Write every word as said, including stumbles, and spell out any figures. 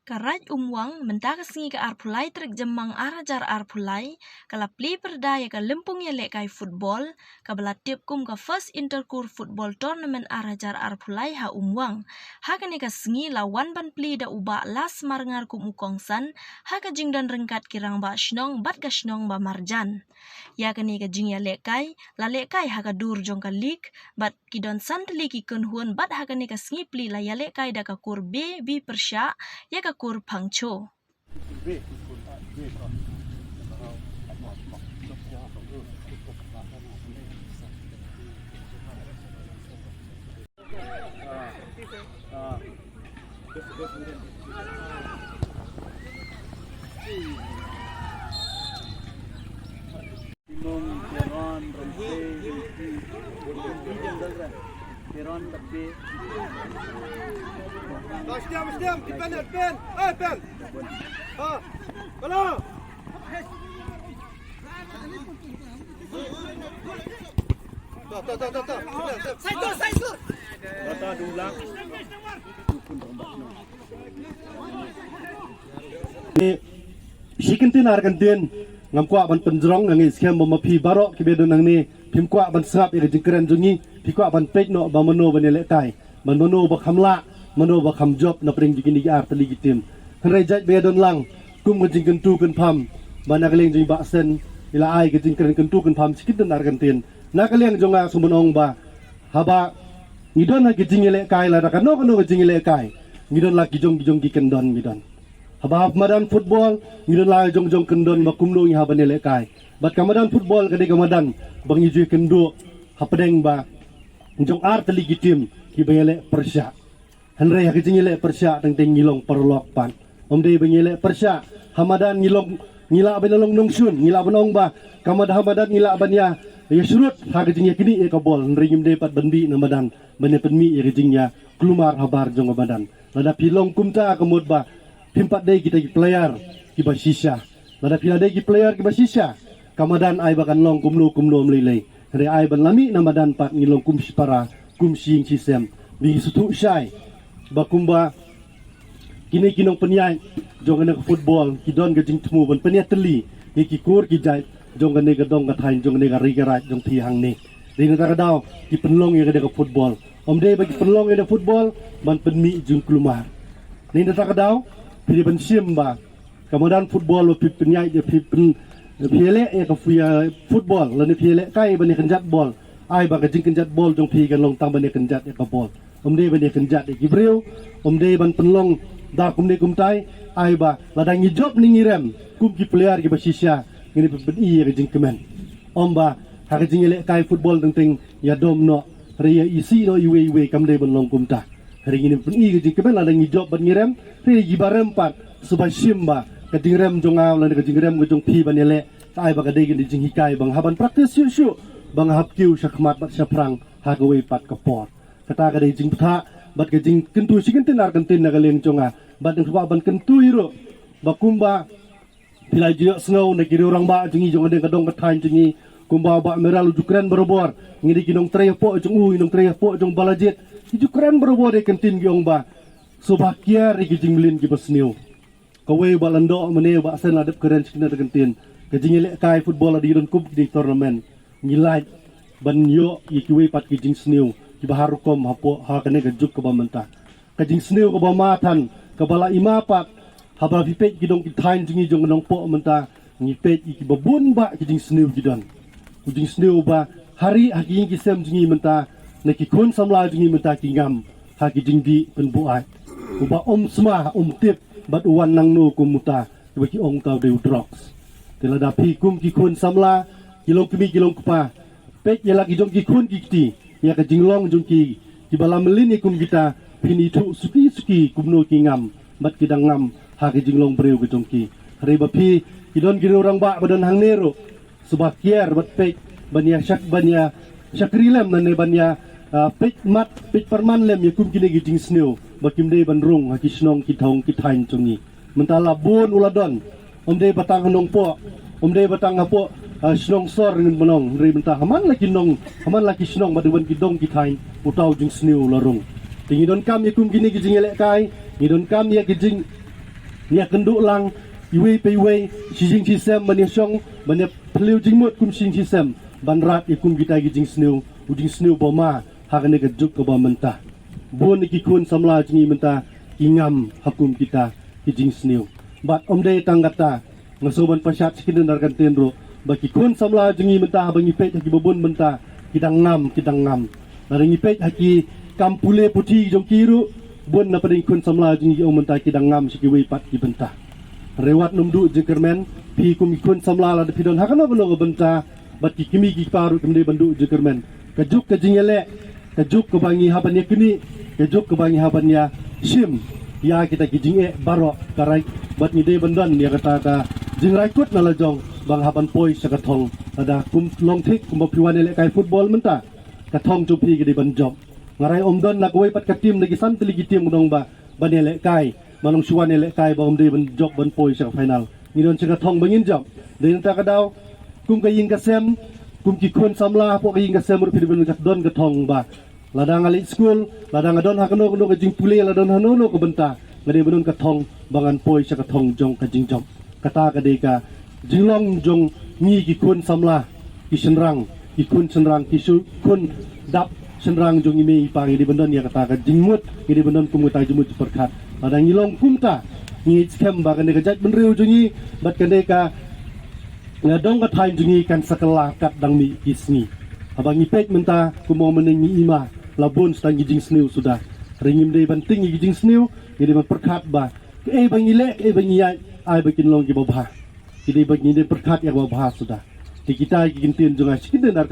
Ka Raid Umwang mynta ka sngi ka arphew lai tarik Jymmang ar hajar arphew lai ka la plie pyrda ïa ka lympung ïalehkai football kaba la tip kum ka First Inter Corps Football Tournament ar hajar arphew lai ha Umwang. Ha kane ka sngi la wan ban plie da u Bah Lasmarngar kum u kongsan ha ka jingdon ryngkat ki rangbah shnong bad ka shnong ba marjan. Ïa kane ka jingïalehkai la lehkai ha ka dur jong ka lig bad ki don san tylli ki kynhun bad ha kane ka sngi plie la ïalehkai da ka kur B B Pyrshah ïa ka kur Phangcho. Stem, stem, defend, defend. Hey, defend. Ha. Kala. Ta, ta, ta, ta, ta. Side door, side door. Ni, shi kyntien ar kyntien, ngam kwah ban pynjrong, nga ngeit skhem ba ma phi baroh kiba don hangne, phim kwah ban sngap ïa ka jingkren jong ngi, phi kwah ban peit noh ba mano ban ïalehkai, ba mano ba kham lah, mano ba kham jop na pdeng jong kine ki ar tylli ki team. Hynrei jait ba ïadon lang kum ka jingkyntu kynpham, ba na ka liang jong i Bah Sen i la ai ka jingkren kyntu kynpham shi kyntien ar kyntien. Na ka liang jong nga sngewbha ban ong ba haba ngi don ha ka jingïalehkai, lada kano kano ka jingïalehkai, ngi don la ki jong ki jong ki kyndon ngi don. Haba hap madan football ngi don la jong jong kyndon ba kumno ngi hap ban ïalehkai. Bad ka madan football ka dei ka madan ba ngi ju ïakynduh hapdeng ba jong ar tylli ki team kiba ïaleh pyrshah. Hynrei ha ka jingïaleh pyrshah teng teng ngi long paralok pat. Ym dei ba ngi ïaleh pyrshah ha madan ngi long, ngi lah ban long nongshun, ngi lah ban ong ba ka madan, ha madan ngi lah ban ïa, ïa shrut ha ka jingïaknieh ïa ka bol. Hynrei ngim dei pat ban dih na madan ban ïa pynmih ïa ka jingïakulmar habar jong ka madan. Lada phi long kumta ka mut ba phim pat dei kita ki player kiba shisha. Lada phi la dei ki player kiba shisha, ka madan ai ba kan long kumno kumno ym lei lei. Hynrei ai ban la mih na madan pat ngi long kum shi para, kum shi ïing shi sem. Ngi sngewthuh shai ba kumba kine ki nongpynïaid jong kane ka football ki don ka jingthmu ban pynïatylli ïa ki kur ki jait jong kane ka dong ka thaiñ, jong kane ka ri ka raid jong phi hangne. Dei na kata ka daw ki pynlong ïa kane ka football. Ym dei ba ki pynlong ïa kane ka football ban pynmih jingkulmar. Dei na kata ka daw phi dei ban shim ba ka madan football ba phi pynïaid ïa, phi pyn, phi ïaleh ïa ka fu-, ïa football lane phi ïalehkai ban ïakynjat bol. Ai ba ka jingkynjat bol jong phi kan long tang ban ïakynjat ïa ka bol. Ym dei ban ïakynjat ïa ki briew, ym dei ban pynlong da kumne kumtai. Ai ba lada ngi jop ne ngi rem kum ki player kiba shisha, ngin ïa pyn-i ïa ka jingkmen. Ym ba ha ka jingïalehkai football teng teng ïadom noh, hynrei ïa isih noh iwei iwei, kam dei ban long kumta. Hynrei ngin ïa pyn-i ka jingkmen lada ngi jop bad ngi rem. Hynrei kiba rem pat sngewbha shim ba ka jingrem jong nga lane ka jingrem ka jong phi ban ïaleh, ka ai ba ka dei ka jinghikai ba nga hap ban practice shuh shuh ba nga hap kiew shakhmat bad shaphrang ha kawei pat ka por. Kata ka dei jingpyntha bad ka jingkyntu shi kyntien ar kyntien na ka liang jong nga. Bad nga kwah ban kyntu ïa ruh ba kumba phi la ju ïohsngew na ki riew rangbah jong ngi jong ka dong ka thaiñ jong ngi, kumba u Bah Meral u ju kren barabor, ngi dei ki nongtrei hapoh jong u, ngi nongtrei hapoh jong Balajied. Ki ju kren barabor ïa ka kyntien, ki ong ba sngewbha kiar ïa ki jingmlien kiba sniew. Kawei ba la ong mynne, Bah Sen la dep kren shi kyntien, ka jingïalehkai football la dei don kum kine tournament. Ngi lait ban ïoh ïa kiwei pat ki jingsniew kiba har rukom hapoh ha kane ka juk kaba mynta. Ka jingsniew kaba ma than kaba la i ma pat, haba phi peit ki dong ki thaiñ jong ngi jong ka Nongpoh mynta, ngi peit ïa kiba bun bah ki jingsniew ki don. U jingsniew ba ha ri ha ki ïing ki sem jong ngi mynta, na ki khun samla jong ngi mynta ki ngam ha ki jingdih pynbuaid. Uba um sma um tip bad u wan nangno kum uta, kiba ki ong uta u dei u drugs. Te lada phi kum ki khun samla, ki long kmie ki long kpa, peit ïa la ki jong ki khun ki kti, ïa ka jinglong jong ki, kiba la mlien ïa kum kita, phin ithuh suki suki kumno ki ngam bad ki dang ngam ha ka jinglong briew ka jong ki. Hynrei ba phi, ki don ki riew rangbah ba don hangne ruh, sngewbha kiar bad peit ban ïa shak, ban ïa shakri lem, lane ban ïa, ah, peit mat, peit pyrman lem ïa kum kine ki jingsniew ba kim dei ban rung ha ki shnong ki thong ki thaiñ jong ngi. Mynta la bun u la don. Ym dei ba tang ha Nongpoh, ym dei ba tang hapoh, ah, shnong sor ngan mynta. Hynrei mynta ha man la ki nong, ha man la ki shnong bad ha man ki dong ki thaiñ, uta u jingsniew u la rung. Te ngi donkam ïa kum kine ki jingïalehkai, ngi donkam ïa ki jing Ïa kynduh lang iwei pa iwei, shi jingshisem ban ïa shong, ban ïa phylliew jingmut kum shi jingshisem ban rat ïa kum kita ki jingsniew, u jingsniew ba ma ha kane ka juk kaba mynta. Bun ki khun samla jong ngi mynta ki ngam ha kum kita ki jingsniew. Bad ym dei tang kata, nga sngew ban pashat shi kyntien da ka ktien ruh ba ki khun samla jong ngi mynta haba ngi peit ha kiba bun mynta ki dang ngam, ki dang ngam. Lada ngi peit ha ki kam pule puthi jong ki ruh, bun na pdeng khun samla jong ngi ong mynta ki dang ngam sha kiwei pat ki bynta. Hynrei wat nym duh jingkyrmen, phi kum ki khun samla lada phi don ha kano kano ka bynta bad ki kmie ki kpa ruh kim dei ban duh jingkyrmen. Ka juk ka jingïaleh, ka juk kaba ngi hap ban ïa knieh, ka juk kaba ngi hap ban ïa shim ïa kita ki jingeh baroh ka rai, bad ngi dei ban don ïa kata ka jingrai kut na la jong ba nga hap ban poi sha ka thong. Lada kum long thik kumba phi wan ïalehkai football mynta, ka thong jong phi ka dei ban jop. Nga rai ym don na kawei pat ka team na ki san tylli ki team ka dang ba ban ïalehkai, ban ym shu wan ïalehkai ba ym dei ban jop ban poi sha ka final. Ngi don sha ka thong ba ngin jop. Dei na kata ka daw, kum ka ïing ka sem, kum ki khun samla hapoh ka ïing ka sem ruh phi dei ban don ka thong ba lada nga leit skul, lada nga don ha kano kano ka jingpule, lada don ha kano kano ka bynta, nga dei ban don ka thong ba ngan poi sha ka thong jong ka jingjop. Kata ka dei ka jinglong jong ngi ki khun samla, ki shynrang, ki khun shynrang, ki shu khun dap shynrang jong ngi mei i pa, ngi dei ban don ïa kata ka jingmut, ngi dei ban don kum kata ka jingmut jingpyrkhat. Lada ngi long kumta, ngi skhem ba kane ka jaitbynriew jong ngi bad kane ka, nga dong ka thaiñ jong ngi kan sa kylla kat dang mih ki sngi. Haba ngi peit mynta kumba mynne ngi i ma, la bun sdang ki jingsniew suda. Hynrei ngim dei ban tieng ïa ki jingsniew, ngi dei ban pyrkhat ba kaei ba ngi leh, kaei ba ngi ïaid, ai ba kin long kiba bha. Ki dei ba ngi dei pyrkhat ïa kaba bha suda. Te kita ki kyntien jong nga shi kyntien da